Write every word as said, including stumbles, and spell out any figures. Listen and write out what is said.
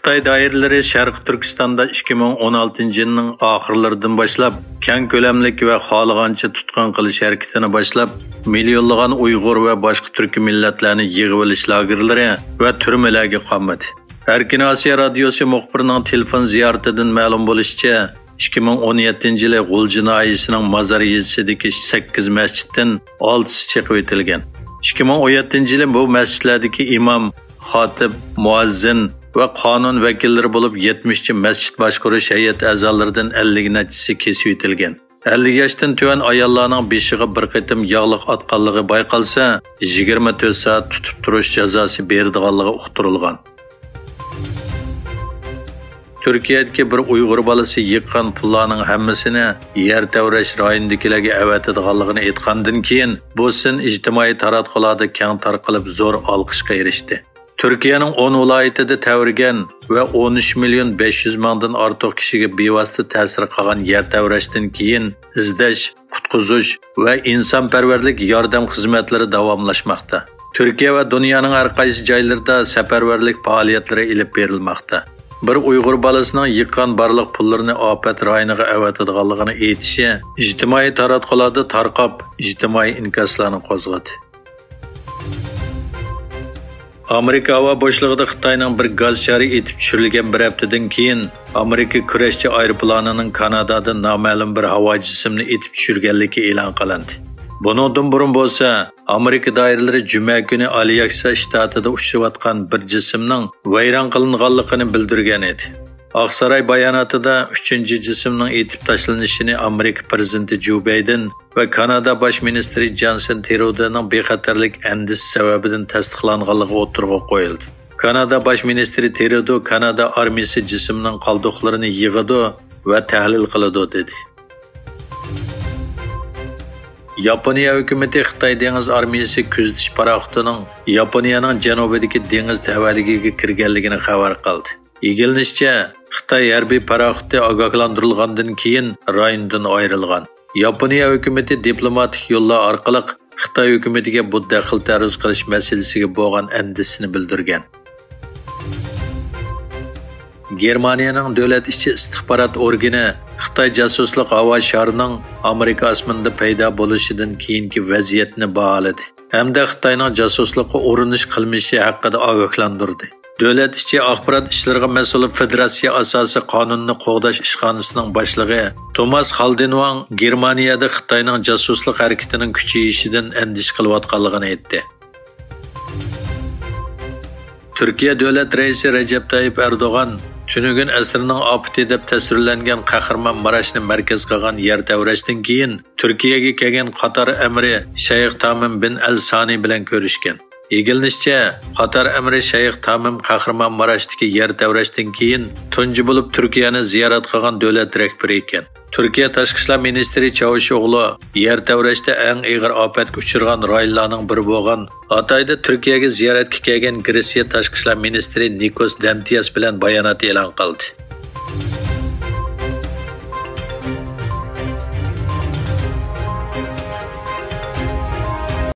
خىتاي دائىرىلىرى شەرقىي تۈركىستاندا ئىككى مىڭ ئون ئالتىنچى يىلنىڭ ئاخىرلىرىدىن باشلاپ كەڭ كۆلەملىك ۋە خالىغانچە تۇتقۇن قىلىش ھەرىكىتىنى باشلاپ، مىليونلىغان ئۇيغۇر ۋە باشقا تۈركىي مىللەتلەرنى يىغىۋېلىش لاگېرلىرى ۋە تۈرمىلەرگە قامىدى. ئەركىن ئاسىيا رادىيوسى مۇخبىرىنىڭ تېلېفون زىيارىتىدىن مەلۇم بولۇشىچە، ئىككى مىڭ ئون يەتتىنچى يىلى غۇلجا ناھىيەسىنىڭ مازار يېزىسىدىكى سەككىز مەسچىتتىن ئالتىسى چېقىۋېتىلگەن. ئىككى مىڭ ئون يەتتىنچى يىلى بۇ مەسچىتلەردىكى ئىمام، خاتىپ، مۇئەززىن ۋە قانۇن ۋەكىللىرى بولۇپ يەتمىشىچە مەسچىت باشقۇرۇش ھەيئەت ئەزالىرىدىن ئەللىك نەچچىسى كېسىۋېتىلگەن. ئەللىك ياشتىن تۆۋەن ئاياللارنىڭ بېشىغا بىر قېتىم ياغلىق ئاتقانلىقى بايقالسا، يىگىرمە تۆت سائەت تۇتۇپ تۇرۇش جازاسى بېرىدىغانلىقى ئۇقتۇرۇلغان. تۈركىيەدىكى بىر ئۇيغۇر بالىسى يىغقان پۇللارنىڭ ھەممىسىنى يەر تەۋرەش رايونىدىكىلەرگە ئەۋەتىدىغانلىقىنى ئېيتقاندىن كېيىن، بۇ سىن ئىجتىمائىي تاراتقۇلاردا كەڭ تارقىلىپ، زور ئالقىشقا ئېرىشتى. تۈركىيەنىڭ ئون ۋىلايىتىدە تەۋرىگەن ۋە ئون ئۈچ مىليون بەش يۈز مىڭدىن ئارتۇق كىشىگە بىۋاسىتە تەسىر قىلغان يەر تەۋرەشتىن كېيىن، ئىزدەش، قۇتقۇزۇش ۋە ئىنسانپەرۋەرلىك ياردەم خىزمەتلىرى داۋاملاشماقتا. تۈركىيە ۋە دۇنيانىڭ ھەر قايسى جايلىرىدا سەپەرۋەرلىك پائالىيەتلىرى ئېلىپ بېرىلماقتا. بىر ئۇيغۇر بالىسىنىڭ يىغقان بارلىق پۇللىرىنى ئاپەت رايونىغا ئەۋەتىدىغانلىقىنى ئېيتىشى ئىجتىمائىي تاراتقۇلاردا تارقاپ، ئىجتىمائىي ئىنكاسلارنى قوزغىدى. ئامېرىكا ھاۋا بوشلۇقىدا خىتاينىڭ بىر گاز شارى ئېتىپ چۈشۈرۈلگەن بىر ھەپتىدىن كېيىن، ئامېرىكا كۈرەشچى ئايروپىلانىنىڭ كانادادىن نامەلۇم بىر ھاۋا جىسمىنى ئېتىپ چۈشۈرگەنلىكى ئېلان قىلىندى. بۇنىڭدىن بۇرۇن بولسا، ئامېرىكا دائىرىلىرى جۈمە كۈنى ئالياسكا شتاتىدا ئۇچۇرۇۋاتقان بىر جىسىمنىڭ ۋەيران قىلىنغانلىقىنى بىلدۈرگەن ئىدى. ئاقساراي باياناتىدا ئۈچىنچى جىسىمنىڭ ئېتىپ تاشلىنىشىنى ئامېرىكا پىرېزىدېنتى جو بايدېن ۋە كانادا باش مىنىستىرى جانسېن ترۇدونىڭ بىخەتەرلىك ئەندىشىسى سەۋەبىدىن تەستىقلانغانلىقى ئوتتۇرىغا قويۇلدى. كانادا باش مىنىستىرى ترۇدو كانادا ئارمىيىسى جىسىمنىڭ قالدۇقلىرىنى يىغىدۇ ۋە تەھلىل قىلىدۇ، دېدى. ياپونىيە ھۆكۈمىتى خىتاي دېڭىز ئارمىيىسى كۆزىتىش پاراخوتىنىڭ ياپونىيەنىڭ جەنۇبىدىكى دېڭىز تەۋەلىكىگە كىرگەنلىكىنى خەۋەر قىلدى. ئىگىلىنىشىچە، خىتاي ھەربىي پاراخوتى ئاگاھلاندۇرۇلغاندىن كېيىن رايوندىن ئايرىلغان. ياپونىيە ھۆكۈمىتى دىپلوماتىك يوللار ئارقىلىق خىتاي ھۆكۈمىتىگە بۇ دەخلى تەرۇز قىلىش مەسىلىسىگە بولغان ئەندىشىسىنى بىلدۈرگەن. گېرمانىيەنىڭ دۆلەت ئىچى ئىستىخبارات ئورگىنى خىتاي جاسۇسلۇق ھاۋا شارىنىڭ ئامېرىكا ئاسمىنىدا پەيدا بولۇشىدىن كېيىنكى ۋەزىيەتنى باھالىدى ھەمدە خىتاينىڭ جاسۇسلۇققا ئۇرۇنۇش قىلمىشى ھەققىدە ئاگاھلاندۇردى. دۆلەت ئىچى ئاخبارات ئىشلىرىغا مەسئۇل فېدېراتسىيە ئاساسىي قانۇننى قوغداش ئىشخانىسىنىڭ باشلىقى توماس خالدېنۋاڭ گېرمانىيەدە خىتاينىڭ جاسۇسلۇق ھەرىكىتىنىڭ كۈچىيىشىدىن ئەندىشە قىلىۋاتقانلىقىنى ئېيتتى. تۈركىيە دۆلەت رەئىسى رەجەپ تايىپ ئەردوغان تۈنۈگۈن ئەسىرنىڭ ئاپىتى دەپ تەسۋىرلەنگەن قەھرىمانماراشنى مەركەز قىلغان يەر تەۋرەشتىن كېيىن، تۈركىيەگە كەلگەن قاتار ئەمىرى شەيخ تامىم بىن ئەل سانى بىلەن كۆرۈشكەن. ئىگىلىنىشىچە، قاتار ئەمىرى شەيخ تامىم قەھرىمانماراشتىكى يەر تەۋرەشتىن كېيىن تۇنجى بولۇپ تۈركىيەنى زىيارەت قىلغان دۆلەت رەھبىرى ئىكەن. تۈركىيە تاشقى ئىشلار مىنىستىرى چاۋۇشئوغلۇ يەر تەۋرەشتە ئەڭ ئېغىر ئاپەتكە ئۇچرىغان رايونلارنىڭ بىرى بولغان ھاتايدا تۈركىيەگە زىيارەتكە كەلگەن گرېتسىيە تاشقى ئىشلار مىنىستىرى نىكوس دەنتىياس بىلەن بايانات ئېلان قىلدى.